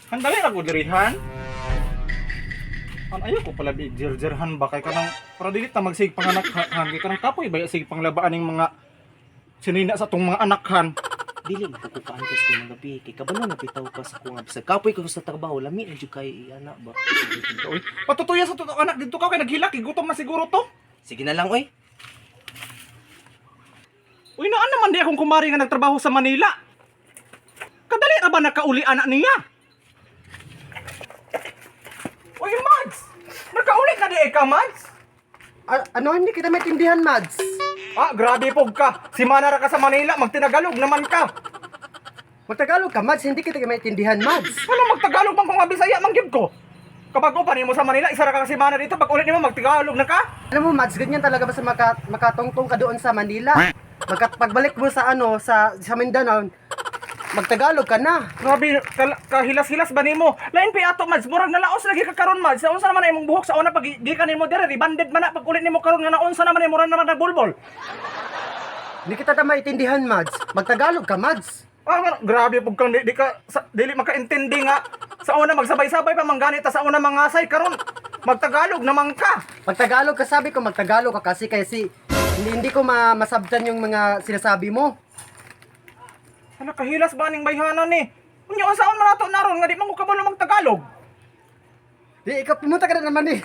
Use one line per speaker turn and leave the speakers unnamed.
Handali ra ko dirihan. An ayaw ko pala jirjerhan ba kay kanang para dili ta magsig panganak han kay kanang kapoy ba sig panglabaan ning mga sinina sa atong mga anakhan.
Dili man ko kaantos kay mga gabi kay kabalo na bitaw ka sa kuha bisag kapoy ko sa trabaho, lami na jud kay iana ba.
Uy, patutuya sa totoo anak dito ka kay naghilak, gutom na siguro to.
Sige na lang oy.
Uy, naan naman di akong kumari nga nagtrabaho sa Manila. Kadali ra ba nakauli anak niya? Uy, Mads! Nakauli ka di eh ka, Mads?
Ano, hindi kita maintindihan, Mads.
Ah, grabe po ka. Si Mana ra ka sa Manila, magtinagalog naman ka.
Magtagalog ka, Mads. Hindi kita maintindihan, Mads.
Ano magtagalog man kung nga Bisaya man gyud ko? Kabago pa nimo sa Manila, isa ra ka si Mana dito, pag ulit nimo magtagalog na ka?
Alam mo, Mads, ganyan talaga basta makatungtong ka doon sa Manila. Pagbalik mo sa ano, sa Mindanao, magtagalog ka na.
Grabe, kahilas-hilas ba nimo? Lain pa ato, Mads, murag nalaos lagi ka karon, Mads. Sa unsa naman ang imong buhok sa una pag gikan nimo dire, rebanded man na pag ulit nimo karon nga naunsa naman murag naman nagbulbol.
Hindi kita ta maintindihan, Mads. Magtagalog ka, Mads.
Ah, grabe pug kang di ka sa, dili makaintindi nga. Sa una magsabay-sabay pa man ganit ta sa una mangasay karon. Magtagalog naman ka.
Magtagalog ka, sabi ko, magtagalog ka kasi kasi hindi ko masabtan yung mga sinasabi mo.
Ano kahilas ba ning bayhanan ni? Unya unsaon man ato naron nga di man ko kabalo magtagalog.
Di, ikaw, pumunta ka na naman eh.